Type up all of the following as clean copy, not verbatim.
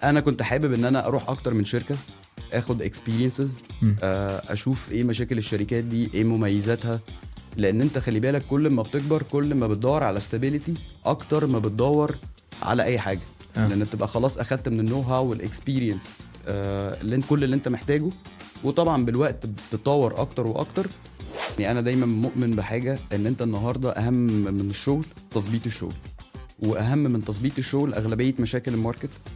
انا كنت حابب ان انا اروح اكتر من شركه، اخد experiences، اشوف ايه مشاكل الشركات دي، ايه مميزاتها. لان انت خلي بالك كل ما بتكبر كل ما بتدور على stability اكتر ما بتدور على اي حاجه. لان بتبقى خلاص اخدت من ال know how وال experience اللي انت كل اللي انت محتاجه، وطبعا بالوقت بتتطور اكتر واكتر. يعني انا دايما مؤمن بحاجه، ان انت النهارده اهم من الشغل تظبيط الشغل، واهم من تظبيط الشغل اغلبية مشاكل ال market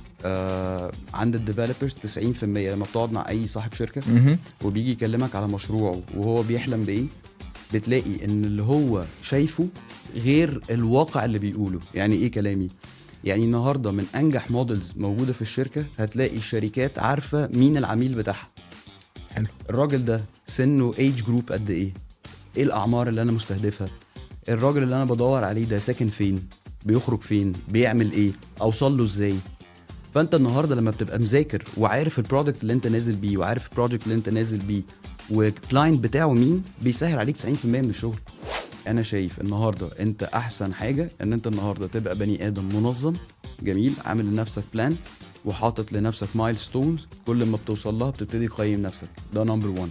عند ال developers. 90% لما بتقعد مع اي صاحب شركة وبيجي يكلمك على مشروعه وهو بيحلم بايه، بتلاقي ان اللي هو شايفه غير الواقع اللي بيقوله. يعني ايه كلامي؟ يعني النهارده من انجح models موجودة في الشركه، هتلاقي الشركات عارفه مين العميل بتاعها. الراجل ده سنة age group قد ايه، ايه الاعمار اللي انا مستهدفها، الراجل اللي انا بدور عليه ده ساكن فين، بيخرج فين، بيعمل ايه، اوصل له ازاي. فانت النهارده لما بتبقى مذاكر وعارف ال product اللي انت نازل بيه وعارف ال project اللي انت نازل بيه وال client بتاعه مين، بيسهل عليك 90% من الشغل. انا شايف النهارده انت احسن حاجة ان انت النهارده تبقى بني ادم منظم جميل، عامل لنفسك plan وحاطط لنفسك milestones، كل ما بتوصل لها بتبتدي تقيم نفسك. ده number 1.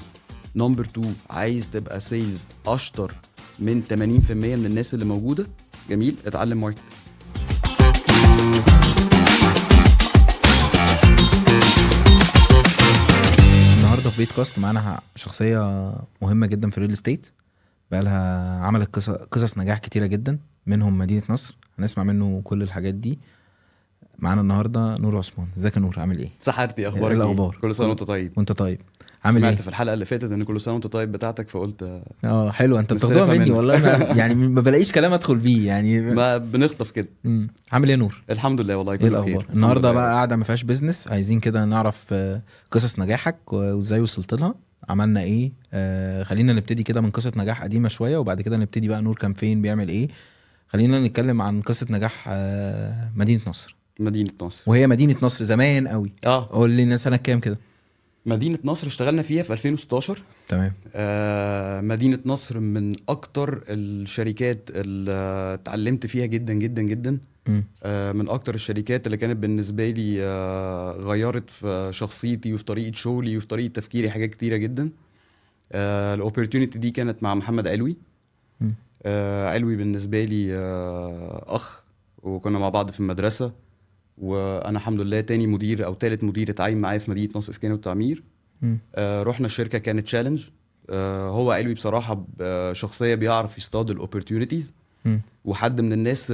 number 2، عايز تبقى sales اشطر من 80% من الناس اللي موجوده، جميل، اتعلم market. النهارده في بيت كاست معانا شخصية مهمة جدا في ال real estate، بقالها عملت قصص نجاح كتيرة جدا، منهم مدينة نصر. هنسمع منه كل الحاجات دي. معانا النهارده نور عثمان. ازيك يا نور، عامل ايه؟ سحرتي، اخبارك ايه الاخبار؟ كل سنة وانت طيب. وانت طيب. عامل سمعت في الحلقة اللي فاتت ان كل سنة وانت طيب بتاعتك، فقلت حلو، انت بتاخدوها مني والله. أنا يعني ما بلاقيش كلام ادخل بيه يعني، ما بنخطف كده. عامل ايه يا نور؟ الحمد لله والله، ايه الاخبار النهارده؟ بقى قاعدة ما فيهاش business، عايزين كده نعرف قصص نجاحك وازاي وصلت لها، عملنا ايه. خلينا نبتدي كده من قصة نجاح قديمة شويه، وبعد كده نبتدي بقى نور كان فين، بيعمل ايه. خلينا نتكلم عن قصة نجاح مدينة نصر. مدينة نصر، وهي مدينة نصر زمان قوي. قول لي سنة كام كده؟ مدينة نصر اشتغلنا فيها في 2016. تمام. مدينة نصر من اكتر الشركات اللي اتعلمت فيها جدا جدا جدا. من اكتر الشركات اللي كانت بالنسبة لي غيرت في شخصيتي وفي طريقه شغلي وفي طريقه تفكيري حاجات كتيرة جدا. ال opportunity دي كانت مع محمد علوي. علوي بالنسبة لي اخ، وكنا مع بعض في المدرسة، وانا الحمد لله تاني مدير او تالت مدير اتعين معايا في مدينة نصر اسكان والتعمير. رحنا الشركة كانت challenge. هو علوي بصراحة شخصية بيعرف يصطاد ال opportunities، وحد من الناس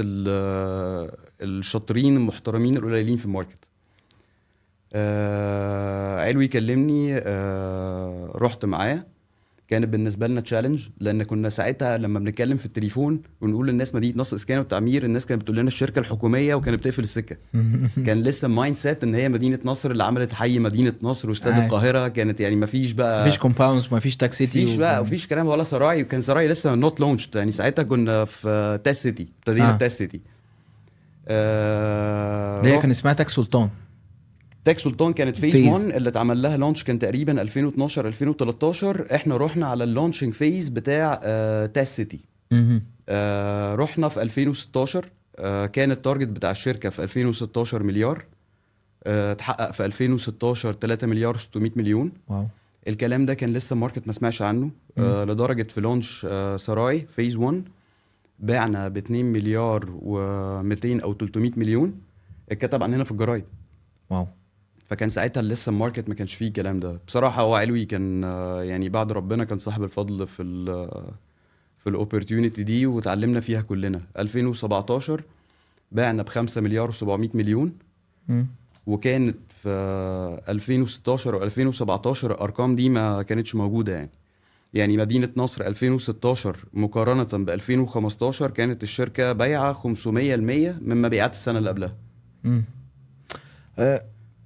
الشاطرين المحترمين القليلين في ال market. علوي كلمني، رحت معاه. كانت بالنسبة لنا challenge، لان كنا ساعتها لما بنتكلم في التليفون ونقول للناس مدينة نصر اسكان والتعمير، الناس كانت بتقول لنا الشركة الحكومية وكانت بتقفل السكة. كان لسه mindset ان هي مدينة نصر اللي عملت حي مدينة نصر واستاد القاهرة، كانت يعني مفيش بقى، مفيش compounds، مفيش تاك سيتي، مفيش بقى، مفيش كلام ولا سراي، وكان سراي لسه not launched. يعني ساعتها كنا في تاس سيتي، ابتدينا تاس سيتي. اللي هي كان اسمها تاك سلطان. تاك سلطان كانت phase 1 اللي اتعمل لها launch كان تقريبا 2012 2013. احنا رحنا على ال launching phase بتاع تاس سيتي. رحنا في 2016. كان ال target بتاع الشركة في 2016 مليار، اتحقق في 2016 3 مليار 600 مليون. wow. الكلام ده كان لسه ال market ما سمعش عنه. لدرجة في launch سراي phase 1 بعنا ب 2 مليار و200 او 300 مليون، اتكتب عننا في الجرايد. wow. فكان ساعتها لسه ال market ما كانش فيه الكلام ده. بصراحة هو علوي كان يعني بعد ربنا كان صاحب الفضل في ال opportunity دي، وتعلمنا فيها كلنا. 2017 بعنا ب 5 مليار و700 مليون. وكانت في 2016 و2017 الارقام دي ما كانتش موجودة. يعني مدينة نصر 2016 مقارنة ب 2015 كانت الشركة بايعه 500% من مبيعات السنة اللي قبلها.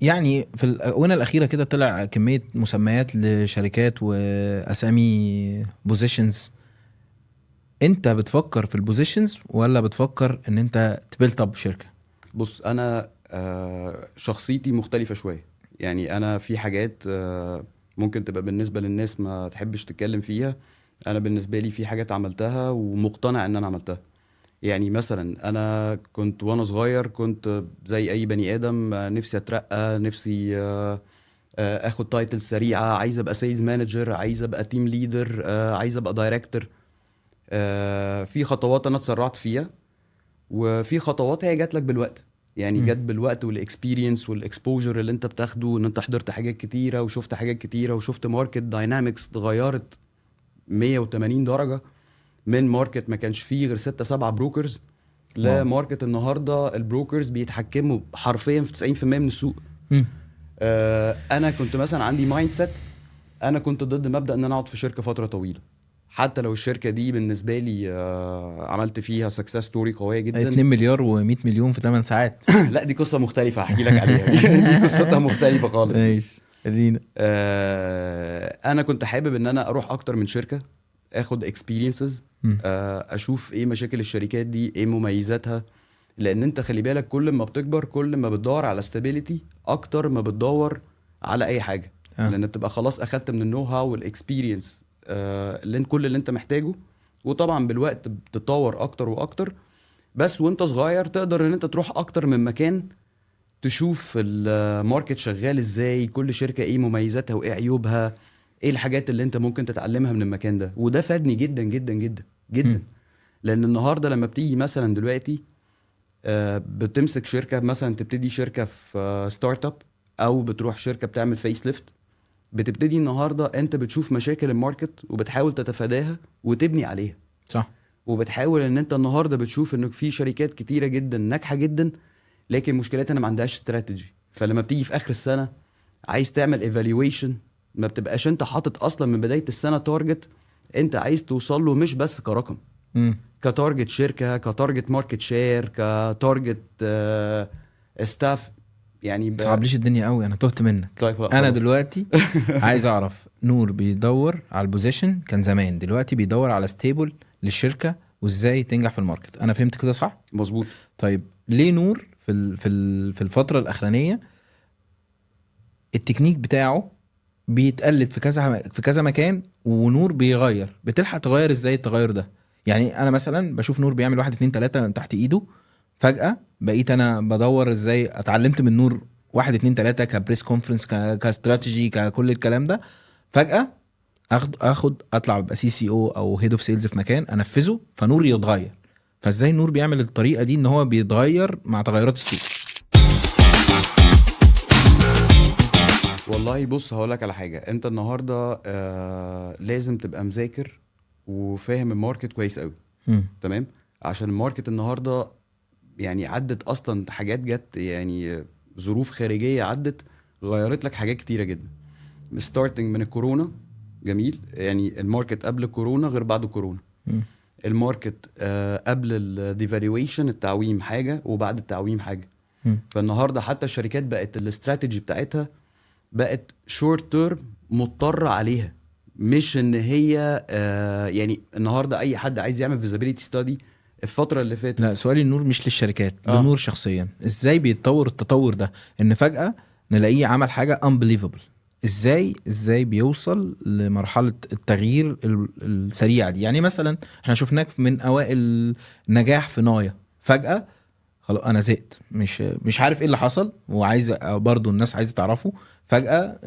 يعني في الآونة الأخيرة كده طلع كمية مسميات لشركات وأسامي positions. أنت بتفكر في ال positions ولا بتفكر أن أنت ت build up شركة؟ بص، أنا شخصيتي مختلفة شوية. يعني أنا في حاجات ممكن تبقى بالنسبة للناس ما تحبش تتكلم فيها. أنا بالنسبة لي في حاجات عملتها ومقتنع أن أنا عملتها. يعني مثلا انا كنت وانا صغير كنت زي اي بني ادم، نفسي اترقى، نفسي اخد title سريعه، عايز ابقى sales manager، عايز ابقى team leader، عايز ابقى director. في خطوات انا اتسرعت فيها، وفي خطوات هي جات لك بالوقت. يعني جت بالوقت وال experience وال exposure اللي انت بتاخده، ان انت حضرت حاجات كتيرة وشفت حاجات كتيرة وشفت market dynamics اتغيرت 180 درجه، من market ما كانش فيه غير 6 7 brokers ل market النهارده ال brokers بيتحكموا حرفيا في 90% من السوق. انا كنت مثلا عندي mindset، انا كنت ضد مبدا ان انا اقعد في شركة فترة طويلة، حتى لو الشركة دي بالنسبة لي عملت فيها success story قوية جدا. 2 مليار و100 مليون في 8 ساعات. لا، دي قصة مختلفة هحكي لك عليها، دي قصتها مختلفة خالص. ماشي، خلينا. انا كنت حابب ان انا اروح اكتر من شركه، اخد experiences، اشوف ايه مشاكل الشركات دي، ايه مميزاتها، لان انت خلي بالك كل ما بتكبر كل ما بتدور على stability اكتر ما بتدور على اي حاجه. لان بتبقى خلاص اخدت من ال know how وال experience اللي كل اللي انت محتاجه، وطبعا بالوقت بتتطور اكتر واكتر. بس وانت صغير تقدر ان انت تروح اكتر من مكان، تشوف ال market شغال ازاي، كل شركة ايه مميزاتها وايه عيوبها، ايه الحاجات اللي انت ممكن تتعلمها من المكان ده. وده فادني جدا جدا جدا جدا. لان النهارده لما بتيجي مثلا دلوقتي بتمسك شركه، مثلا تبتدي شركة في startup او بتروح شركة بتعمل facelift، بتبتدي النهارده انت بتشوف مشاكل ال market وبتحاول تتفاداها وتبني عليها. وبتحاول ان انت النهارده بتشوف ان في شركات كتيرة جدا ناجحة جدا، لكن مشكلتها ان ما عندهاش استراتيجي. فلما بتيجي في اخر السنة عايز تعمل evaluation، ما بتبقاش انت حاطط اصلا من بداية السنة target انت عايز توصل له، مش بس كرقم، ك target شركه، ك target market share، ك target staff، يعني تصعبليش الدنيا قوي، انا تهت منك. طيب، لا، انا خلاص. دلوقتي عايز اعرف، نور بيدور على ال position كان زمان، دلوقتي بيدور على stable للشركة وازاي تنجح في ال market، انا فهمت كده صح؟ مظبوط. طيب، ليه نور في الفترة الاخرانية التكنيك بتاعه بيتقلد في كذا مكان ونور بيغير؟ بتلحق تغير ازاي التغير ده؟ يعني انا مثلا بشوف نور بيعمل واحد اتنين تلاتة تحت ايده، فجاة بقيت انا بدور ازاي اتعلمت من نور واحد اتنين تلاتة ك press conference، ك strategy، ككل الكلام ده. فجاة اخد اطلع ابقى CCO او head of sales في مكان انفذه، فنور يتغير. فازاي نور بيعمل الطريقة دي ان هو بيتغير مع تغيرات السوق؟ والله بص، هقول لك على حاجه. انت النهارده لازم تبقى مذاكر وفاهم ال market كويس قوي. تمام؟ عشان ال market النهارده يعني عدت اصلا حاجات جت، يعني ظروف خارجية عدت غيرت لك حاجات كتيرة جدا، starting من الكورونا. جميل؟ يعني ال market قبل الكورونا غير بعد الكورونا. ال market قبل ال devaluation، التعويم، حاجه، وبعد التعويم حاجه. فالنهارده حتى الشركات بقت الاستراتيجي بتاعتها بقت short term مضطرة عليها، مش ان هي يعني النهارده اي حد عايز يعمل feasibility study الفترة اللي فاتت. لا، سؤالي النور مش للشركات. لنور شخصيا، ازاي بيتطور التطور ده ان فجأة نلاقيه عمل حاجة unbelievable؟ ازاي بيوصل لمرحلة التغيير السريعة دي؟ يعني مثلا احنا شفناك من اوائل نجاح في نايا، فجأة خلاص انا زهقت، مش عارف ايه اللي حصل، وعايز برضو الناس عايزه تعرفه. فجأة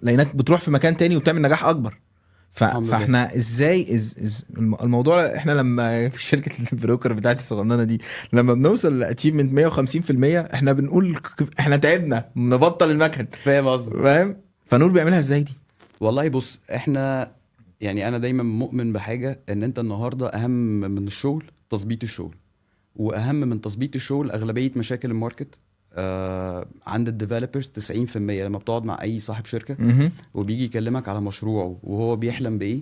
لقيناك بتروح في مكان تاني وبتعمل نجاح اكبر. الحمد لله. فاحنا ازاي الموضوع، احنا لما في شركة ال broker بتاعتي الصغننه دي لما بنوصل ل achievement 150% احنا بنقول احنا تعبنا، نبطل المكن. فاهم قصدك. فاهم؟ فنور بيعملها ازاي دي؟ والله بص، احنا يعني انا دايما مؤمن بحاجه، ان انت النهارده اهم من الشغل تظبيط الشغل، واهم من تظبيط الشغل اغلبية مشاكل ال market عند ال developers. 90% لما بتقعد مع اي صاحب شركة وبيجي يكلمك على مشروعه وهو بيحلم بايه،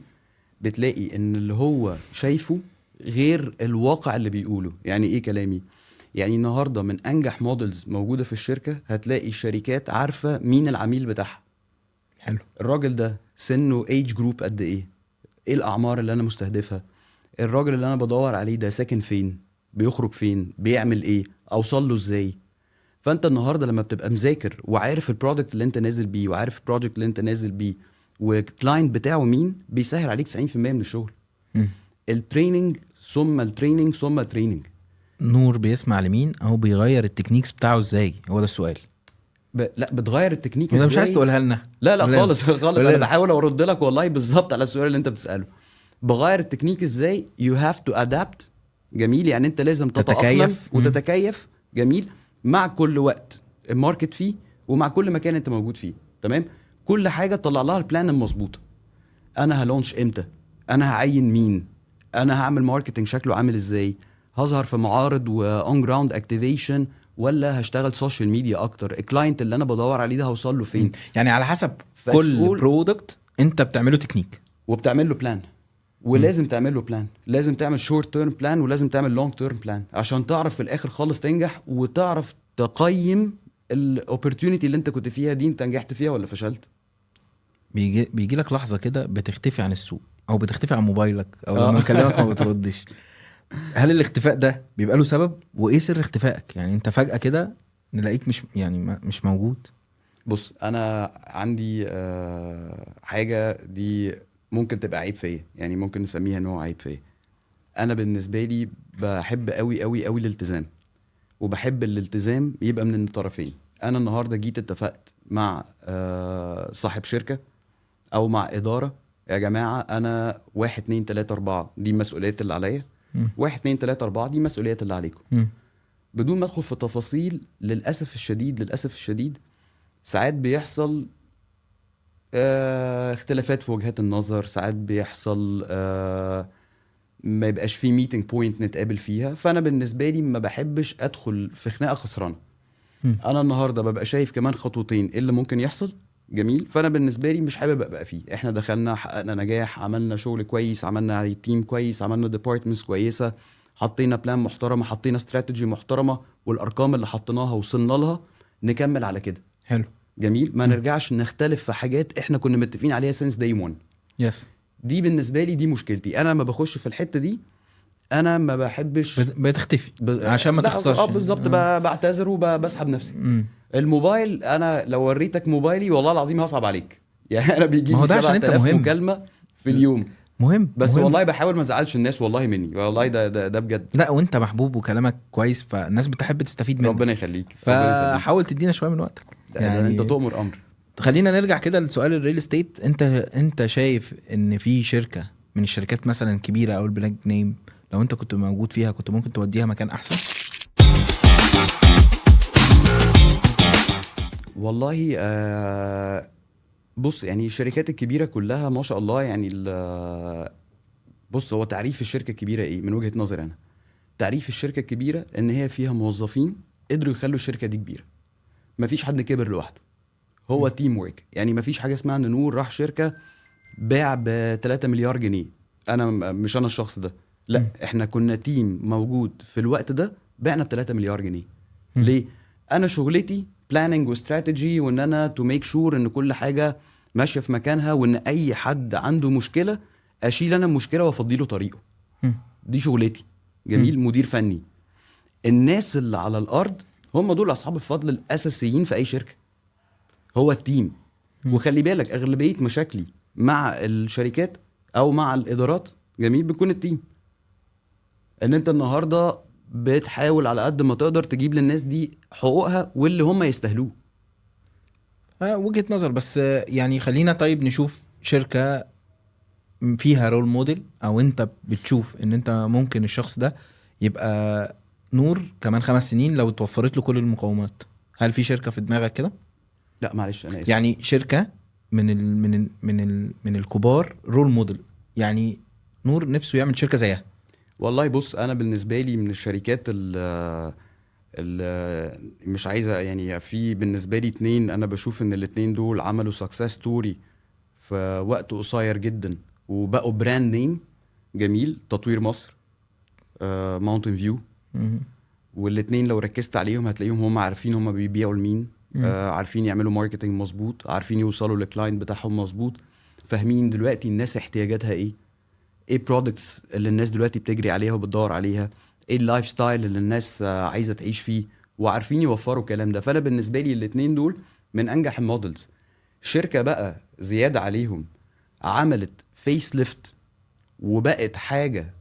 بتلاقي ان اللي هو شايفه غير الواقع اللي بيقوله. يعني ايه كلامي؟ يعني النهارده من انجح models موجودة في الشركه، هتلاقي الشركات عارفه مين العميل بتاعها. الراجل ده سنة age group قد ايه، ايه الاعمار اللي انا مستهدفها، الراجل اللي انا بدور عليه ده ساكن فين، بيخرج فين، بيعمل ايه، اوصل له ازاي. فانت النهارده لما بتبقى مذاكر وعارف ال product اللي انت نازل بيه وعارف ال project اللي انت نازل بيه وال client بتاعه مين، بيسهل عليك 90% من الشغل. ال training ثم ال training، ثم ال training. نور بيسمع لمين او بيغير ال techniques بتاعه ازاي؟ هو ده السؤال. لا، بتغير التكنيك انت ازاي؟ مش عايز تقولها لنا؟ لا لا. قولها. خالص خالص. قولها انا لنا. بحاول ارد لك والله بالظبط على السؤال اللي انت بتساله. بغير التكنيك ازاي؟ you have to adapt. جميل، يعني انت لازم تتاقلم تتكيف. وتتكيف. جميل، مع كل وقت ال market فيه ومع كل مكان انت موجود فيه، تمام؟ كل حاجة تطلع لها ال plan المظبوطه. انا ه launch امتى؟ انا هعين مين؟ انا هعمل marketing شكله عامل ازاي؟ هظهر في معارض و on ground activation ولا هشتغل social media اكتر؟ ال client اللي انا بدور عليه ده هوصل له فين؟ يعني على حسب ف it's كل all- product انت بتعمله تكنيك. وبتعمل له plan، ولازم تعمل له plan. لازم تعمل short term plan ولازم تعمل long term plan عشان تعرف في الاخر خالص تنجح وتعرف تقيم ال opportunity اللي انت كنت فيها دي، انت نجحت فيها ولا فشلت. بيجي لك لحظة كده بتختفي عن السوق او بتختفي عن موبايلك او لما اكلمك ما بتردش. هل الاختفاء ده بيبقى له سبب؟ وايه سر اختفائك؟ يعني انت فجاة كده نلاقيك مش يعني مش موجود. بص، انا عندي حاجة دي ممكن تبقى عيب فيا، يعني ممكن نسميها ان هو عيب فيا. انا بالنسبة لي بحب قوي قوي قوي الالتزام، وبحب الالتزام يبقى من الطرفين. انا النهارده جيت اتفقت مع صاحب شركة او مع اداره، يا جماعة انا واحد اتنين تلاتة اربعة دي المسؤوليات اللي عليا، واحد اتنين تلاتة اربعة دي المسؤوليات اللي عليكم. بدون ما ادخل في تفاصيل، للاسف الشديد، للاسف الشديد، ساعات بيحصل اختلافات في وجهات النظر، ساعات بيحصل ما يبقاش في meeting point نتقابل فيها. فانا بالنسبة لي ما بحبش ادخل في خناقه خسرانه. انا النهارده ببقى شايف كمان خطوتين ايه اللي ممكن يحصل. جميل، فانا بالنسبة لي مش حابب ابقى فيه. احنا دخلنا، حققنا نجاح، عملنا شغل كويس، عملنا team كويس، عملنا departments كويسه، حطينا plan محترمه، حطينا استراتيجي محترمه، والارقام اللي حطيناها وصلنا لها، نكمل على كده. جميل، ما نرجعش نختلف في حاجات احنا كنا متفقين عليها since day 1. دي بالنسبة لي دي مشكلتي. انا لما بخش في الحتة دي انا ما بحبش بتختفي عشان ما لا، تخسرش. اه بالظبط. بعتذر وبسحب نفسي. الموبايل، انا لو وريتك موبايلي والله العظيم هصعب عليك. يعني انا بيجي ما هو لي ده عشان انت 7000 مهم. مكالمة في اليوم. مهم. بس مهم. والله بحاول ما ازعلش الناس والله مني، والله ده بجد. لا، وانت محبوب وكلامك كويس، فالناس بتحب تستفيد منك. ربنا يخليك، ربنا يخليك. فحاول تدينا شوية من وقتك. ده انت تؤمر امر. خلينا نرجع كده لسؤال ال real estate. انت شايف ان في شركة من الشركات مثلا الكبيرة او ال big name لو انت كنت موجود فيها كنت ممكن توديها مكان احسن؟ والله بص، يعني الشركات الكبيرة كلها ما شاء الله، يعني بص، هو تعريف الشركة الكبيرة ايه من وجهه نظري انا؟ تعريف الشركة الكبيرة ان هي فيها موظفين قدروا يخلوا الشركة دي كبيرة. مفيش حد كبر لوحده، هو team work. يعني مفيش حاجة اسمها ان نور راح شركة باع ب 3 مليار جنيه، انا مش انا الشخص ده، لا. احنا كنا team موجود في الوقت ده بعنا ب 3 مليار جنيه. ليه؟ انا شغلتي planning و strategy، وان انا to make sure ان كل حاجة ماشية في مكانها، وان اي حد عنده مشكلة اشيل انا المشكلة وافضي له طريقه. دي شغلتي. جميل. مدير فني. الناس اللي على الارض هم دول اصحاب الفضل الاساسيين في اي شركة، هو ال team. وخلي بالك اغلبية مشاكلي مع الشركات او مع الادارات، جميل، بتكون ال team. ان انت النهارده بتحاول على قد ما تقدر تجيب للناس دي حقوقها واللي هم يستاهلوه. وجهة نظر، بس يعني خلينا طيب نشوف شركة فيها role model، او انت بتشوف ان انت ممكن الشخص ده يبقى نور كمان 5 سنين لو توفرت له كل المقومات. هل في شركة في دماغك كده؟ لا معلش، انا اسف. يعني شركة من الكبار role model، يعني نور نفسه يعمل شركة زيها. والله بص، انا بالنسبة لي من الشركات ال ال مش عايزه، يعني في بالنسبة لي اتنين، انا بشوف ان الاتنين دول عملوا success story في وقت قصير جدا وبقوا brand name. جميل، تطوير مصر، ماونتن فيو. والاتنين لو ركزت عليهم هتلاقيهم هم عارفين هم بيبيعوا لمين، عارفين يعملوا marketing مظبوط، عارفين يوصلوا لل client بتاعهم مظبوط، فاهمين دلوقتي الناس احتياجاتها ايه، ايه products اللي الناس دلوقتي بتجري عليها وبتدور عليها، ايه ال lifestyle اللي الناس عايزه تعيش فيه، وعارفين يوفروا الكلام ده. فانا بالنسبة لي الاثنين دول من انجح ال models. شركة بقى زيادة عليهم عملت face lift وبقت حاجة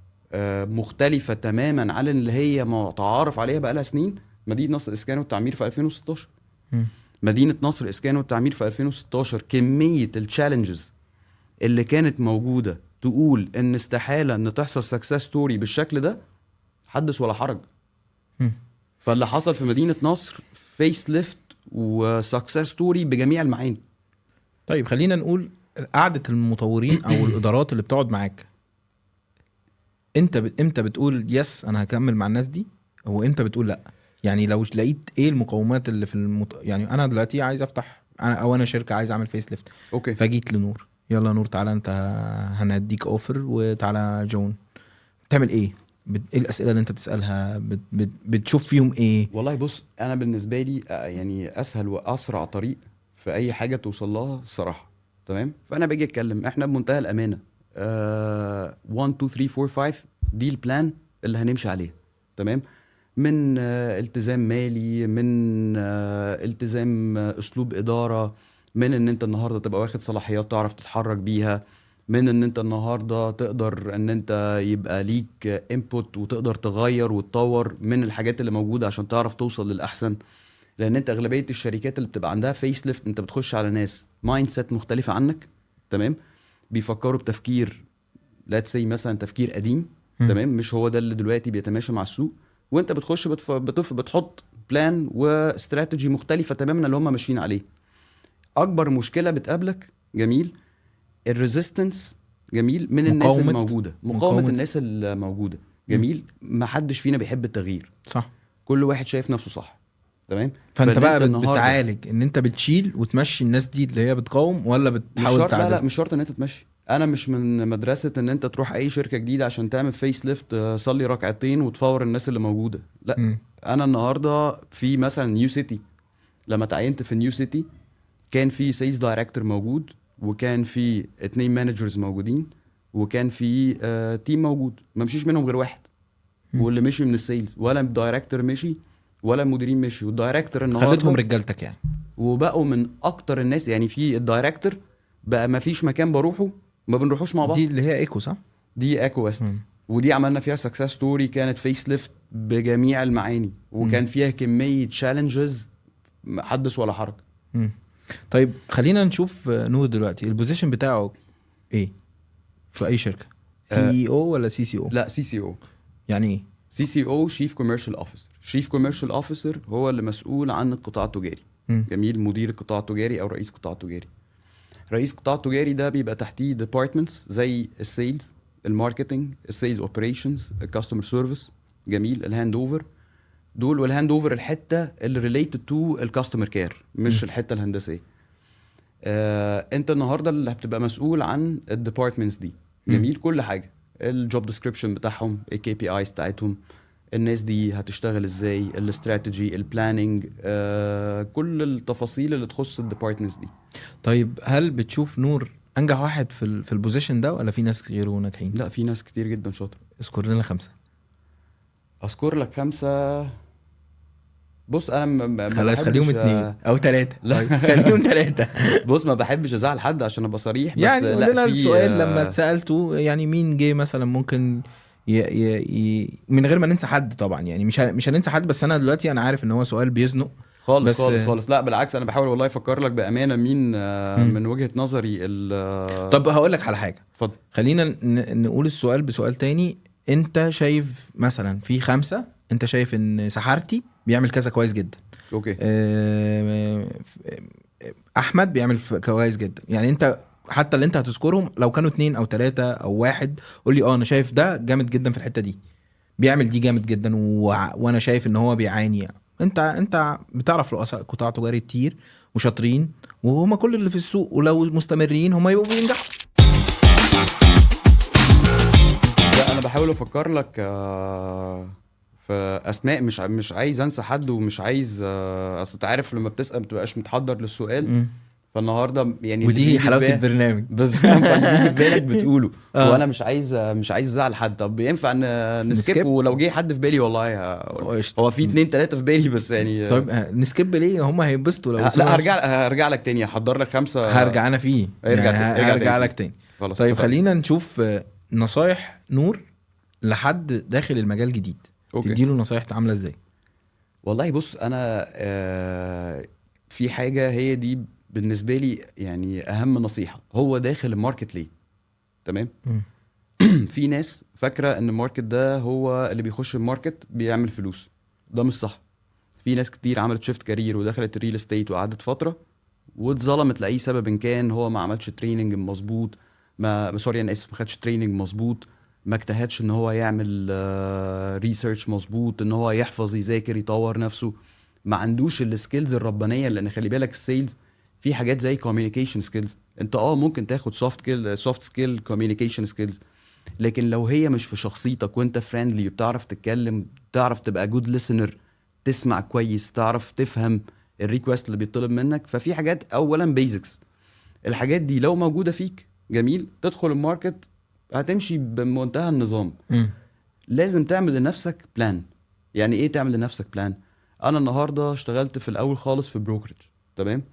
مختلفة تماما عن اللي هي متعارف عليها بقالها سنين، مدينة نصر الاسكان والتعمير في 2016. مدينة نصر الاسكان والتعمير في 2016 كمية ال challenges اللي كانت موجودة تقول ان استحالة ان تحصل success story بالشكل ده، حدث ولا حرج. فاللي حصل في مدينة نصر facelift و success story بجميع المعاني. طيب خلينا نقول قعدة المطورين او الادارات اللي بتقعد معاك، انت امتى بتقول yes انا هكمل مع الناس دي، وامتى بتقول لا؟ يعني لو لقيت ايه المقومات اللي في يعني انا دلوقتي عايز افتح انا او انا شركة عايز اعمل facelift. okay. فجيت لنور، يلا نور تعالى انت هنديك offer وتعالى join، بتعمل ايه؟ ايه الاسئلة اللي انت بتسالها؟ بتشوف فيهم ايه؟ والله بص، انا بالنسبة لي يعني اسهل واسرع طريق في اي حاجة توصل لها الصراحة، تمام؟ فانا باجي اتكلم احنا بمنتهى الامانة، 1 2 3 4 5 دي ال plan اللي هنمشي عليها، تمام؟ من التزام مالي، من التزام اسلوب ادارة، من ان انت النهارده تبقى واخد صلاحيات تعرف تتحرك بيها، من ان انت النهارده تقدر ان انت يبقى ليك input وتقدر تغير وتطور من الحاجات اللي موجودة عشان تعرف توصل للاحسن. لان انت اغلبية الشركات اللي بتبقى عندها facelift انت بتخش على ناس mindset مختلفة عنك، تمام؟ بيفكروا بتفكير let's say مثلا تفكير قديم، تمام؟ مش هو ده اللي دلوقتي بيتماشى مع السوق، وانت بتخش بتحط plan و strategy مختلفة تماما اللي هم ماشيين عليه. اكبر مشكلة بتقابلك، جميل، ال resistance، جميل، من الناس الموجودة، مقاومة الناس الموجودة، جميل. ما حدش فينا بيحب التغيير، صح؟ كل واحد شايف نفسه صح، تمام؟ فانت بقى بتعالج ان انت بتشيل وتمشي الناس دي اللي هي بتقاوم، ولا بتحاول تعالج؟ لا لا، مش شرط ان انت تمشي. انا مش من مدرسه ان انت تروح اي شركة جديدة عشان تعمل facelift صلي ركعتين وتفور الناس اللي موجودة، لا. انا النهارده في مثلا نيو سيتي، لما تعينت في نيو سيتي كان في sales director موجود، وكان في 2 managers موجودين، وكان في team موجود، ما مشيش منهم غير واحد، واللي مشي من ال sales، ولا ال director مشي ولا المديرين مشي. وال director النهارده خليتهم رجالتك يعني، وبقوا من اكتر الناس يعني. في ال director بقى ما فيش مكان بروحه ما بنروحوش مع بعض. دي اللي هي ايكو، صح؟ دي ايكو ويست، ودي عملنا فيها success story، كانت facelift بجميع المعاني، وكان فيها كمية challenges حدث ولا حرج. طيب خلينا نشوف نور دلوقتي ال position بتاعه ايه في اي شركة؟ CEO ولا CCO؟ لا، CCO. يعني ايه CCO؟ chief commercial officer. chief commercial officer هو اللي مسؤول عن القطاع التجاري. جميل، مدير القطاع التجاري او رئيس قطاع التجاري. رئيس قطاع التجاري ده بيبقى تحتيه departments زي ال sales، ال marketing، ال sales operations، ال customer service، جميل، ال handover دول. وال handover الحتة اللي related to ال customer care، مش الحتة الهندسية. انت النهارده اللي هتبقى مسؤول عن ال departments دي، جميل، كل حاجة، ال job description بتاعهم، ال KPIs بتاعتهم، الناس دي هتشتغل ازاي، ال strategy، ال planning، كل التفاصيل اللي تخص ال departments دي. طيب هل بتشوف نور انجح واحد في ال position ده، ولا في ناس غيره ناجحين؟ لا، في ناس كتير جدا شاطرة. اذكر لنا 5. اذكر لك 5. بص انا خلاص خليهم 2 او 3. لا خليهم 3. بص ما بحبش ازعل حد عشان ابقى صريح، بس يعني قلنا السؤال لما اتسالته، يعني مين جه مثلا ممكن من غير ما ننسى حد طبعا، يعني مش هننسى حد، بس انا دلوقتي انا عارف ان هو سؤال بيزنق خالص بس خالص خالص. لا بالعكس، انا بحاول والله افكر لك بامانه مين من وجهه نظري. طب هقول لك على حاجة. اتفضل. خلينا نقول السؤال بسؤال تاني. انت شايف مثلا في 5، انت شايف ان سحارتي بيعمل كذا كويس جدا، okay، احمد بيعمل كويس جدا، يعني انت حتى اللي انت هتذكرهم لو كانوا 2 او 3 او 1، قول لي انا شايف ده جامد جدا في الحتة دي، بيعمل دي جامد جدا، وانا شايف ان هو بيعاني. انت بتعرف رؤساء قطاع تجاري كتير وشاطرين، وهما كل اللي في السوق، ولو مستمرين هما يبقوا بينجحوا. لا انا بحاول افكر لك في اسماء، مش عايز انسى حد، ومش عايز اصل انت عارف لما بتسال ما بتبقاش متحضر للسؤال. فالنهارده يعني ودي حلاوة البرنامج بالظبط، اللي بيجي في بالك بتقوله. وانا مش عايز ازعل حد. طب ينفع ن skip؟ ولو جه حد في بالي والله هو في 2 3 في بالي بس يعني. طيب ن skip ليه؟ هم هينبسطوا لو لا هرجع لك تاني، هحضر لك 5. هرجع انا فيه، يعني هرجع لك تاني. طيب خلينا نشوف نصايح نور لحد داخل المجال جديد، okay. تديله نصايح عامله ازاي؟ والله بص، انا في حاجة هي دي بالنسبة لي يعني اهم نصيحة، هو داخل ال market ليه؟ تمام. في ناس فاكره ان ال market ده هو اللي بيخش ال market بيعمل فلوس، ده مش صح. في ناس كتير عملت shift career ودخلت ال real estate وقعدت فترة واتظلمت لاي سبب إن كان، هو ما عملش training مظبوط، ما sorry انا اسف، ما خدش training مظبوط، ما اجتهدش ان هو يعمل research مظبوط، ان هو يحفظ يذاكر يطور نفسه، ما عندوش ال skills الربانيه. لان خلي بالك ال sales في حاجات زي communication skills، انت ممكن تاخد soft skill communication skills، لكن لو هي مش في شخصيتك وانت friendly وبتعرف تتكلم، تعرف تبقى good listener، تسمع كويس، تعرف تفهم ال request اللي بيطلب منك، ففي حاجات اولا basics، الحاجات دي لو موجودة فيك جميل، تدخل ال market هتمشي بمنتهى النظام. لازم تعمل لنفسك plan. يعني ايه تعمل لنفسك plan؟ انا النهارده اشتغلت في الاول خالص في brokerage، تمام،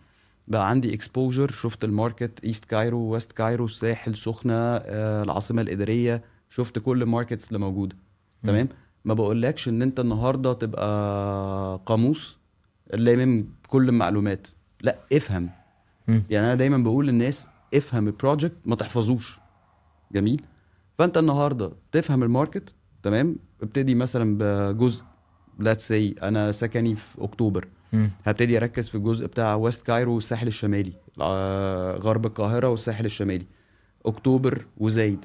بقى عندي exposure، شفت ال market East Cairo، West Cairo، الساحل، سخنه، العاصمة الاداريه، شفت كل ال markets اللي موجودة، تمام. ما بقولكش ان انت النهارده تبقى قاموس لامم كل المعلومات، لا افهم. يعني انا دايما بقول للناس افهم ال project ما تحفظوش. جميل. فانت النهارده تفهم ال market، تمام، ابتدي مثلا بجزء، let's say انا سكني في اكتوبر، هبتدي اركز في الجزء بتاع West Cairo والساحل الشمالي، غرب القاهرة والساحل الشمالي، اكتوبر وزايد.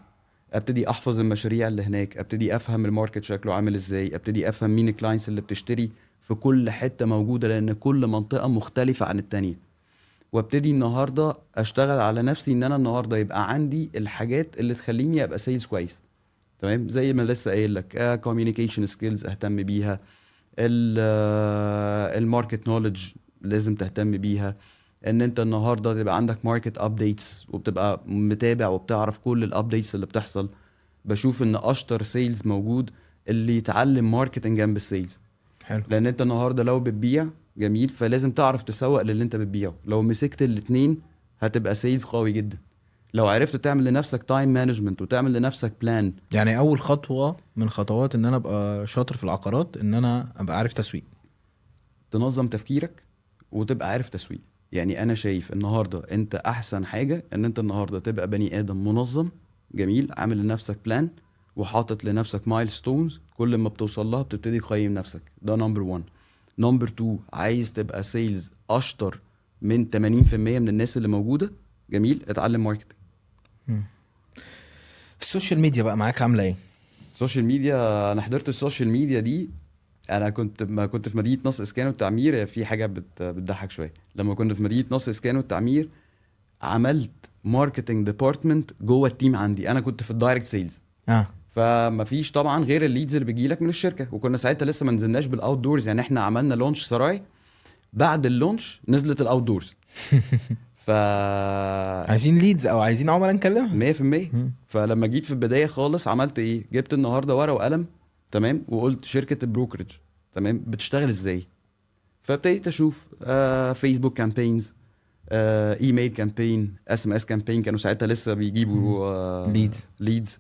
ابتدي احفظ المشاريع اللي هناك، ابتدي افهم ال market شكله عامل ازاي، ابتدي افهم مين ال clients اللي بتشتري في كل حتة موجوده، لان كل منطقة مختلفة عن التانية. وابتدي النهارده اشتغل على نفسي ان انا النهارده يبقى عندي الحاجات اللي تخليني ابقى sales كويس، تمام. زي ما لسه قايل لك، communication skills اهتم بيها، ال market knowledge لازم تهتم بيها، ان انت النهارده تبقى عندك market updates وبتبقى متابع وبتعرف كل ال updates اللي بتحصل. بشوف ان اشطر sales موجود اللي يتعلم marketing جنب ال sales. لان انت النهارده لو بتبيع جميل، فلازم تعرف تسوق للي انت بتبيعه. لو مسكت الاتنين هتبقى sales قوي جدا. لو عرفت تعمل لنفسك time management وتعمل لنفسك plan. يعني اول خطوة من خطوات ان انا ابقى شاطر في العقارات ان انا ابقى عارف تسويق، تنظم تفكيرك وتبقى عارف تسويق. يعني انا شايف النهارده انت احسن حاجة ان انت النهارده تبقى بني ادم منظم، جميل، عامل لنفسك plan وحاطط لنفسك milestones، كل ما بتوصل لها بتبتدي تقيم نفسك. ده number 1. number 2، عايز تبقى sales اشطر من 80% من الناس اللي موجودة، جميل، اتعلم marketing. ال social media بقى معاك عامله ايه؟ ال social media، انا حضرت ال social media دي، انا كنت ما كنت في مدينة نصر اسكان والتعمير. في حاجة بتضحك شوية، لما كنا في مدينة نصر اسكان والتعمير عملت marketing department جوه ال team عندي. انا كنت في ال direct sales، فما فيش طبعا غير ال leads اللي بيجي لك من الشركة، وكنا ساعتها لسه ما نزلناش بال outdoors. يعني احنا عملنا launch سراي، بعد ال launch نزلت ال outdoors. ف عايزين leads او عايزين عملاء نكلمها 100%. فلما جيت في البداية خالص عملت ايه؟ جبت النهارده ورقة وقلم، تمام، وقلت شركة ال brokerage، تمام، بتشتغل ازاي؟ فابتديت اشوف Facebook campaigns، email campaign، SMS campaign، كانوا ساعتها لسه بيجيبوا leads. leads.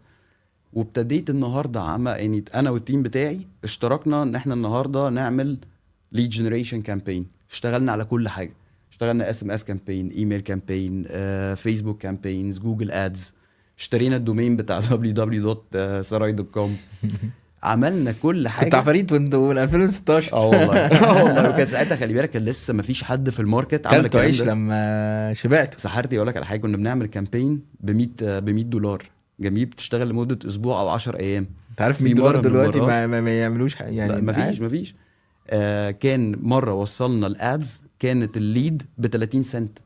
وابتديت النهارده يعني انا وال team بتاعي اشتركنا ان احنا النهارده نعمل lead generation campaign. اشتغلنا على كل حاجة، اشتغلنا SMS campaign، email campaign، Facebook campaigns، Google Ads، اشترينا ال domain بتاع www.sarai.com، عملنا كل حاجة. كنت عفاريت وانتوا من 2016. اه والله، اه والله. وكان ساعتها خلي بالك كان لسه ما فيش حد في ال market عمل كلتوا الكلام عيش ده. لما شبعت. سحرتي. اقول لك على حاجه، كنا بنعمل campaign ب $100، جميل، بتشتغل لمدة اسبوع او 10 ايام. انت عارف في $100 مرة من دلوقتي المرات- ما يعملوش حاجة يعني. لا مفيش، مفيش. كان مرة وصلنا ال ads كانت ال lead ب 30 سنت.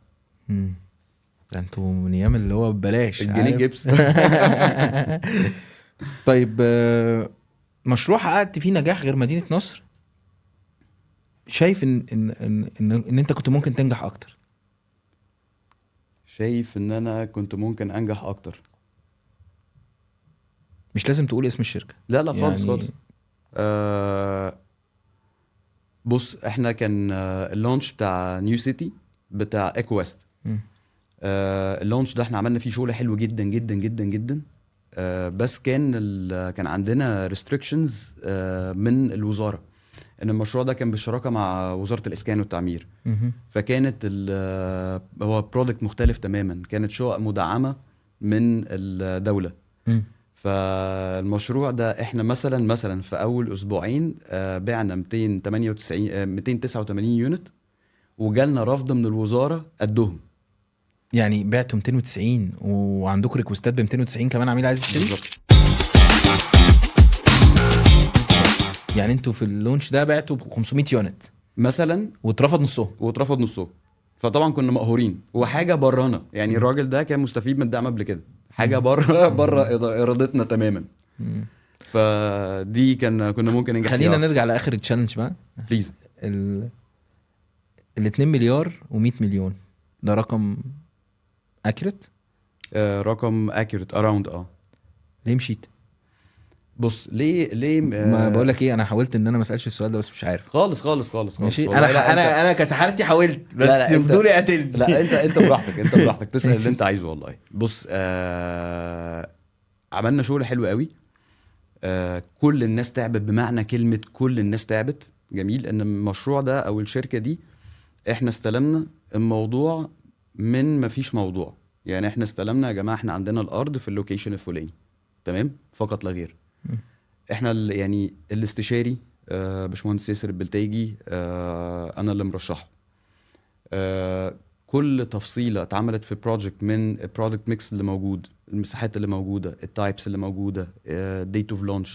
ده انتوا من ايام اللي هو ببلاش، الجنيه عارف؟ جبس. طيب، مشروع حققت فيه نجاح غير مدينة نصر، شايف ان انت كنت ممكن تنجح اكتر؟ شايف ان انا كنت ممكن انجح اكتر. مش لازم تقول اسم الشركة. لا لا خالص. يعني خالص. بص، احنا كان ال launch بتاع New City بتاع Eco West. ال launch ده احنا عملنا فيه شغل حلو جدا جدا جدا جدا. بس كان عندنا restrictions من الوزاره، ان المشروع ده كان بالشراكة مع وزارة الاسكان والتعمير. فكانت هو product مختلف تماما، كانت شقق مدعمه من الدوله. فالمشروع ده احنا مثلا في اول اسبوعين بعنا 298 289 unit، وجالنا رفض من الوزارة قدهم. يعني بعتوا 290 وعندكم request ات ب 290 كمان عميل عايز يشتري؟ بالظبط. يعني انتوا في ال launch ده بعتوا ب 500 unit مثلا، واترفض نصهم. واترفض نصهم، فطبعا كنا مقهورين وحاجه برانا، يعني الراجل ده كان مستفيد من الدعم قبل كده، حاجة بره ارادتنا تماما. فدي كنا ممكن ننجح. خلينا نرجع لاخر challenge بقى please. ال 2 مليار و100 مليون ده رقم accurate؟ رقم accurate around. ليه مشيت؟ بص ليه ما بقول لك ايه، انا حاولت ان انا ما اسالش السؤال ده بس مش عارف خالص خالص خالص. ماشي، انا انا كسحرتي حاولت بس فضولي قتلني. لا انت براحتك، انت براحتك تسال اللي انت عايزه والله. بص عملنا شغل حلو قوي، كل الناس تعبت، بمعنى كلمة كل الناس تعبت. جميل. ان المشروع ده او الشركة دي احنا استلمنا الموضوع من ما فيش موضوع، يعني احنا استلمنا يا جماعة احنا عندنا الارض في ال location الفلاني، تمام، فقط لا غير. احنا يعني الاستشاري باشمهندس ياسر البلتاجي، انا اللي مرشحة. كل تفصيله اتعملت في project من ال product mix اللي موجود، المساحات اللي موجودة، ال types اللي موجودة، date of launch،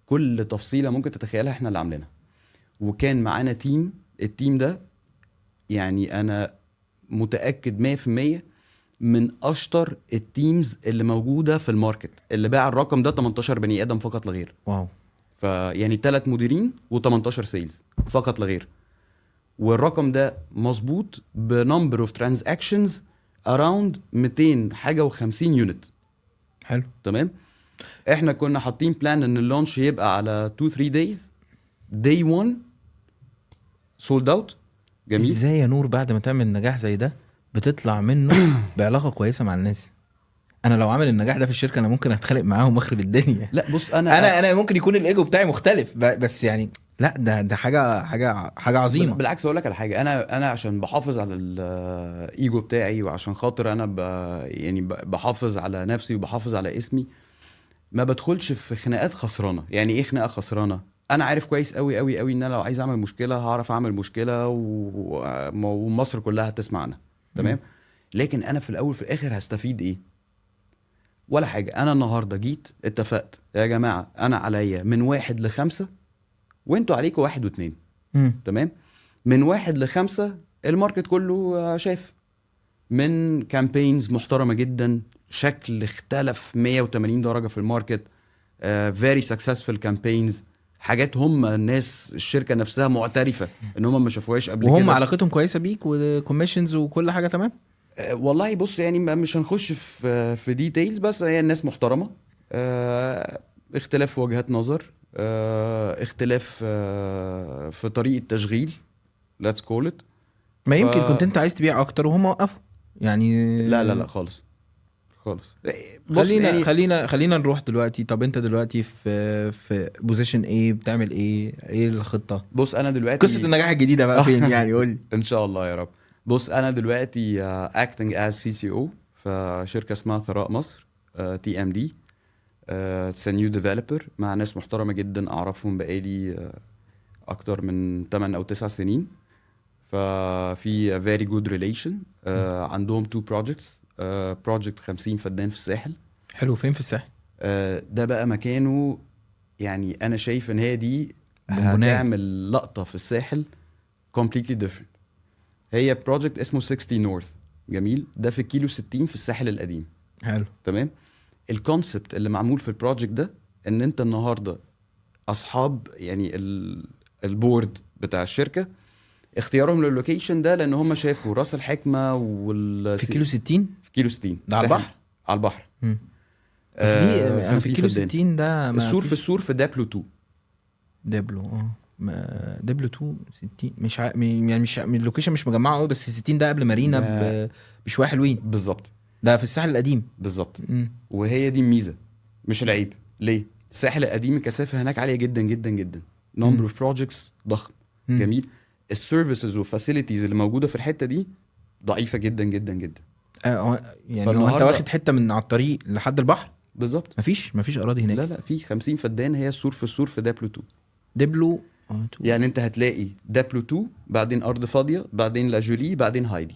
كل تفصيله ممكن تتخيلها احنا اللي عاملينها. وكان معانا team، ال team ده يعني انا متاكد 100% من اشطر ال teams اللي موجودة في ال market، اللي باع الرقم ده 18 بني ادم فقط لا غير. wow. فيعني 3 مديرين و18 sales فقط لا غير، والرقم ده مظبوط ب number of transactions around 200 حاجة و50 unit. حلو، تمام. احنا كنا حاطين plan ان ال launch يبقى على 2 3 days، day 1 sold out. جميل. ازاي يا نور بعد ما تعمل نجاح زي ده بتطلع منه بعلاقة كويسة مع الناس؟ انا لو عامل النجاح ده في الشركة انا ممكن اتخانق معاهم واخرب الدنيا. لا بص انا انا ممكن يكون الايجو بتاعي مختلف، بس يعني لا، ده حاجة حاجة حاجة عظيمة. بالعكس اقول لك على حاجة، انا عشان بحافظ على الايجو بتاعي، وعشان خاطر انا يعني بحافظ على نفسي وبحافظ على اسمي، ما بدخلش في خناقات خسرانة. يعني ايه خناقه خسرانة؟ انا عارف كويس قوي قوي قوي ان انا لو عايز اعمل مشكلة هعرف اعمل مشكلة، ومصر كلها هتسمع عنها، تمام. لكن انا في الاول في الاخر هستفيد ايه؟ ولا حاجة. انا النهارده جيت اتفقت يا جماعة انا عليا من 1 ل5 وانتوا عليكم 1 و2، تمام. من 1 ل5 ال market كله شاف من campaigns محترمه جدا، شكل اختلف 180 درجه في ال market، very successful campaigns، حاجات هم الناس الشركة نفسها معترفة ان هم ما شافوهاش قبل كده، وهم علاقتهم كويسة بيك و commissions وكل حاجة تمام. والله بص يعني مش هنخش في details، بس هي الناس محترمه، اختلاف في وجهات نظر، اختلاف في طريقه تشغيل، let's call it. ما يمكن كنت انت عايز تبيع اكتر وهم وقفوا يعني. لا لا لا خالص خالص. خلينا يعني خلينا نروح دلوقتي. طب انت دلوقتي في position ايه؟ بتعمل ايه؟ ايه الخطة؟ بص انا دلوقتي قصة النجاح الجديدة بقى فين يعني؟ قول لي. ان شاء الله يا رب. بص انا دلوقتي acting as CCO في شركة اسمها ثراء مصر، TMD. it's new developer مع ناس محترمه جدا اعرفهم بقالي اكتر من 8 او 9 سنين، ففي very good relation. عندهم 2 projects، project 50 فدان في الساحل. حلو، فين في الساحل؟ ده بقى مكانه، يعني انا شايف ان هي دي هتعمل لقطة في الساحل completely different. هي project اسمه 60 North. جميل. ده في الكيلو 60 في الساحل القديم. حلو، تمام. ال concept اللي معمول في ال project ده ان انت النهارده اصحاب يعني ال board بتاع الشركة اختيارهم لل location ده لان هم شافوا راس الحكمة وال في كيلو 60، في كيلو 60 ده على البحر، على البحر. بس دي انا في كيلو 60 ده السور، في السور في دابلو 2. دابلو دابلو 2 60 مش يعني مش ال location مش مجمعة قوي، بس 60 ده قبل مارينا بشوية حلوين. بالظبط، ده في الساحل القديم. بالظبط. وهي دي الميزة. مش العيب. ليه؟ الساحل القديم الكثافة هناك عالية جدا جدا جدا، number of projects ضخم. جميل. ال services وال facilities اللي موجودة في الحتة دي ضعيفة جدا جدا جدا. يعني هو انت واخد حتة من على الطريق لحد البحر؟ بالظبط. مفيش اراضي هناك. لا لا، في 50 فدان، هي السور في السور في دابلو 2. دبلو. يعني انت هتلاقي دابلو 2، بعدين ارض فاضيه، بعدين لاجولي، بعدين هايدي.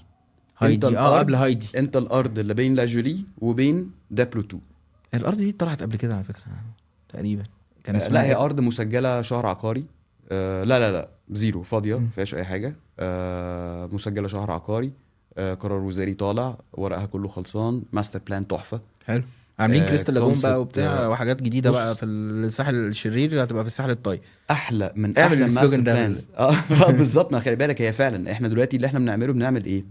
هايدي قبل هايدي. انت الارض اللي بين لاجولي وبين دابلو 2. الارض دي طلعت قبل كده على فكرة تقريبا، كان اسمها لا، هي ارض مسجله شهر عقاري. لا لا لا، zero، فاضية، ما فيهاش اي حاجة. مسجله شهر عقاري، قرار وزاري طالع، ورقها كله خلصان، master plan تحفة. حلو. عاملين Crystal Lagoon بقى وبتاع وحاجات جديدة بقى في الساحل الشرير اللي هتبقى في الساحل الطيب. احلى من احلى master plans. بالظبط. ما خلي بالك، هي فعلا احنا دلوقتي اللي احنا بنعمله بنعمل ايه؟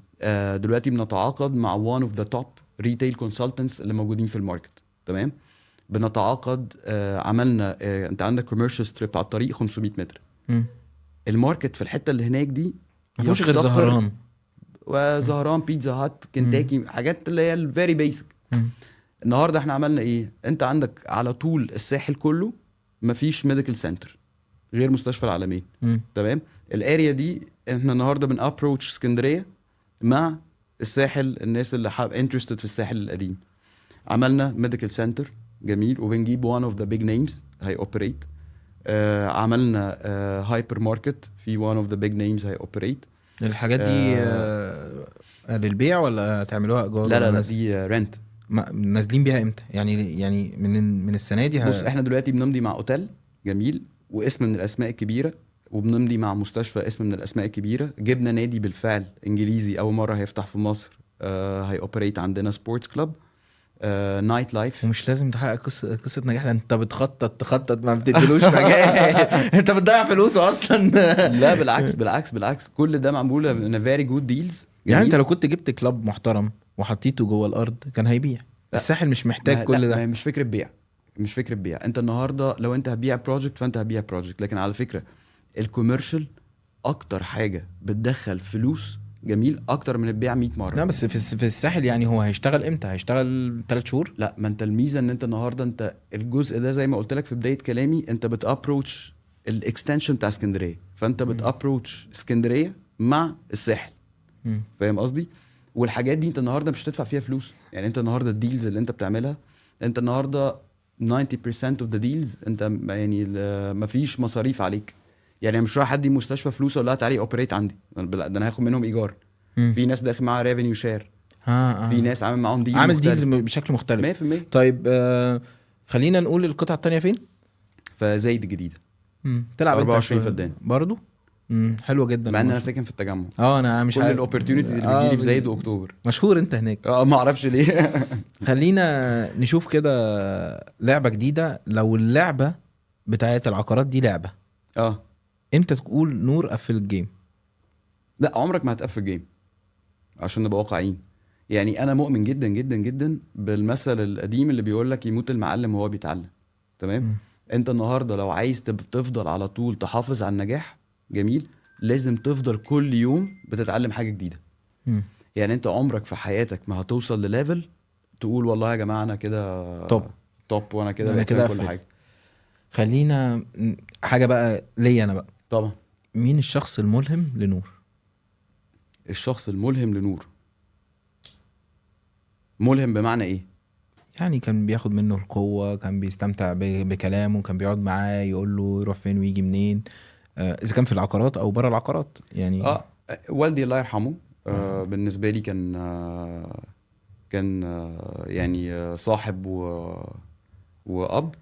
دلوقتي بنتعاقد مع one of the top retail consultants اللي موجودين في ال market، تمام؟ بنتعاقد، عملنا، انت عندك commercial strip على الطريق 500 متر. ال market في الحتة اللي هناك دي ما فيهوش غير زهران وزهران، بيتزا هات، كنتاكي، حاجات اللي هي ال very basic. النهارده احنا عملنا ايه؟ انت عندك على طول الساحل كله مفيش medical center غير مستشفى العالمين، تمام؟ ال area دي احنا النهارده بن approach اسكندرية مع الساحل، الناس اللي حاب interested في الساحل القديم. عملنا medical center جميل، وبنجيب one of the big names هي operate. عملنا هايبر ماركت في one of the big names هي operate. الحاجات دي للبيع ولا تعملوها ايجار؟ لا لا لا، دي rent. نازلين بيها امتى يعني من السنة دي؟ بص، احنا دلوقتي بنمضي مع اوتيل جميل واسم من الاسماء الكبيره، وبنمضي مع مستشفى اسم من الاسماء الكبيرة. جبنا نادي بالفعل انجليزي اول مرة هيفتح في مصر، هي operate عندنا sports club، night life. ومش لازم تحقق قصة نجاح، ده انت بتخطط تخطط، ما بتديلوش مجال. انت بتضيع فلوسه اصلا. لا بالعكس بالعكس بالعكس، كل ده معمول in very good deals. يعني انت لو كنت جبت club محترم وحطيته جوه الارض كان هيبيع. الساحل مش محتاج كل ده. مش فكرة بيع، مش فكرة بيع. انت النهارده لو انت هتبيع project فانت هتبيع project، لكن على فكرة ال commercial اكتر حاجة بتدخل فلوس جميل اكتر من البيع 100 مرة. لا بس في الساحل يعني هو هيشتغل امتى؟ هيشتغل 3 شهور؟ لا، ما انت الميزة ان انت النهارده انت الجزء ده زي ما قلت لك في بداية كلامي، انت بت approach ال extension بتاع اسكندرية، فانت بت approach اسكندرية مع الساحل. فاهم قصدي؟ والحاجات دي انت النهارده مش هتدفع فيها فلوس. يعني انت النهارده ال deals اللي انت بتعملها، انت النهارده 90% of the deals انت يعني مفيش مصاريف عليك. يعني مش رايح ادي مستشفى فلوس ولا تعالي operate عندي، ده انا هاخد منهم ايجار. في ناس داخل معاها revenue share، في ناس عامل معاهم deal، عامل deals بشكل مختلف 100%. طيب خلينا نقول القطعة الثانية فين؟ فزايد الجديدة. تلعب 24 فدان برضو. حلوة جدا، مع ان انا ساكن في التجمع. انا مش كل ال opportunities اللي بتجيلي في زايد واكتوبر. مشهور انت هناك. ما اعرفش ليه. خلينا نشوف كده لعبه جديدة. لو اللعبة بتاعت العقارات دي لعبه، امتى تقول نور قفل ال game؟ لا، عمرك ما هتقفل ال game، عشان نبقى واقعيين. يعني انا مؤمن جدا جدا جدا بالمثل القديم اللي بيقول لك يموت المعلم وهو بيتعلم، تمام؟ انت النهارده لو عايز تفضل على طول تحافظ على النجاح جميل، لازم تفضل كل يوم بتتعلم حاجة جديدة. يعني انت عمرك في حياتك ما هتوصل ل level تقول والله يا جماعة انا كده top top وانا كده كده كل حاجة. خلينا حاجة بقى ليا انا بقى. طبعا. مين الشخص الملهم لنور؟ الشخص الملهم لنور، ملهم بمعنى ايه؟ يعني كان بياخد منه القوة، كان بيستمتع بكلامه، كان بيقعد معاه يقول له يروح فين ويجي منين، اذا كان في العقارات او بره العقارات يعني. والدي الله يرحمه، بالنسبة لي كان يعني صاحب واب.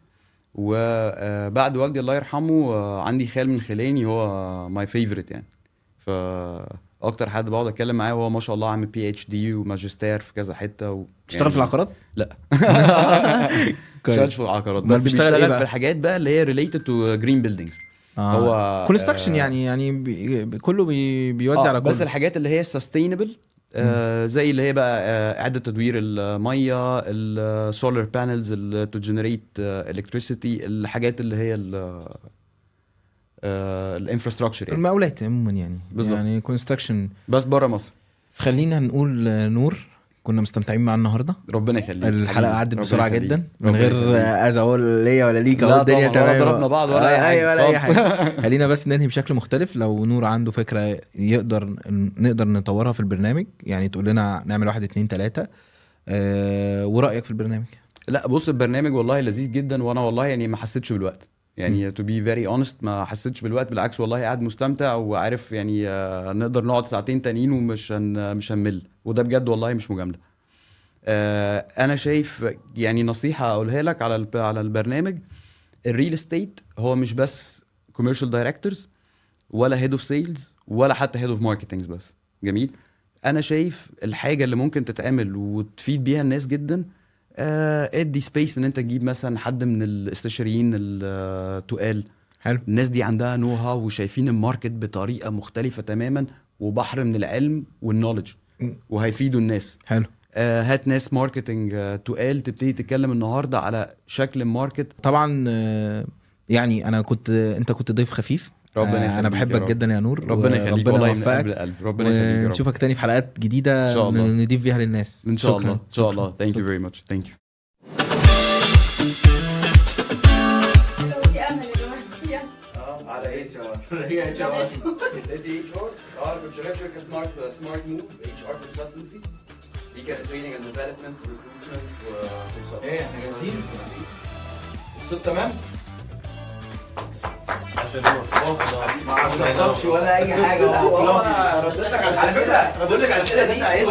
وبعد والدي الله يرحمه عندي خال من خلاني هو my favorite يعني، فاكتر حد بقعد اتكلم معاه، وهو ما شاء الله عامل PhD وماجستير في كذا حتة اشتغل في العقارات؟ لا اشتغلش في العقارات، بس بيشتغل في الحاجات بقى اللي هي related to green buildings. هو construction يعني كله بيودي على كله، بس الحاجات اللي هي sustainable، زي اللي هي بقى اعاده تدوير المية، ال solar panels اللي to generate electricity، الحاجات اللي هي ال infrastructure يعني. المقاولات عموما يعني. بالزبط. يعني construction بس بره مصر. خلينا نقول نور كنا مستمتعين معاه النهارده. ربنا يخليك. الحلقة حبيبي. عدت ربنا بسرعة يخليك. جدا من ربنا غير يخليك. اذى ولا ليا ولا ليك، اهو لا الدنيا طبعاً، ولا تمام. ضربنا بعض ولا أي حاجة. ايوه ولا اي خالص. حاجه. خلينا بس ننهي بشكل مختلف. لو نور عنده فكرة نقدر نطورها في البرنامج، يعني تقول لنا نعمل واحد اتنين تلاته، ورايك في البرنامج. لا بص، البرنامج والله لذيذ جدا، وانا والله يعني ما حسيتش بالوقت، يعني to be very honest ما حسيتش بالوقت، بالعكس والله قاعد مستمتع وعارف يعني نقدر نقعد ساعتين تانيين ومش مش هنمل، وده بجد والله مش مجامله. انا شايف يعني نصيحة اقولها لك على البرنامج، ال real estate هو مش بس commercial directors ولا head of sales ولا حتى head of marketing بس. جميل. انا شايف الحاجة اللي ممكن تتعمل وتفيد بيها الناس جدا، ادي space ان انت تجيب مثلا حد من الاستشاريين التقال. حلو. الناس دي عندها know how وشايفين ال market بطريقة مختلفة تماما، وبحر من العلم وال knowledge، وهيفيدوا الناس. حلو. هات ناس marketing تقال تبتدي تتكلم النهارده على شكل ال market. طبعا، يعني انا كنت انت كنت ضيف خفيف. ربنا انا يخليك يا بحبك رب. جدا يا نور. ربنا يخليك ربنا والله من يوفقك. قلب لقلب. ربنا يخليك يا رب. ونشوفك تاني في حلقات جديدة إن شاء الله. نضيف فيها للناس. ان شاء شكراً. الله، ان شاء الله. thank you very much، thank you. في امل يا جماعه، في امل. على HR، هي HR، انت HR. اه كنت شغال في شركة Smart Move HR consultancy، دي كانت training and development recruitment و ايه، احنا جاهزين؟ الصوت تمام؟ ما عصبتكش ولا اي حاجه. رديت لك على على فكره، بقول لك على الاسئلة دي.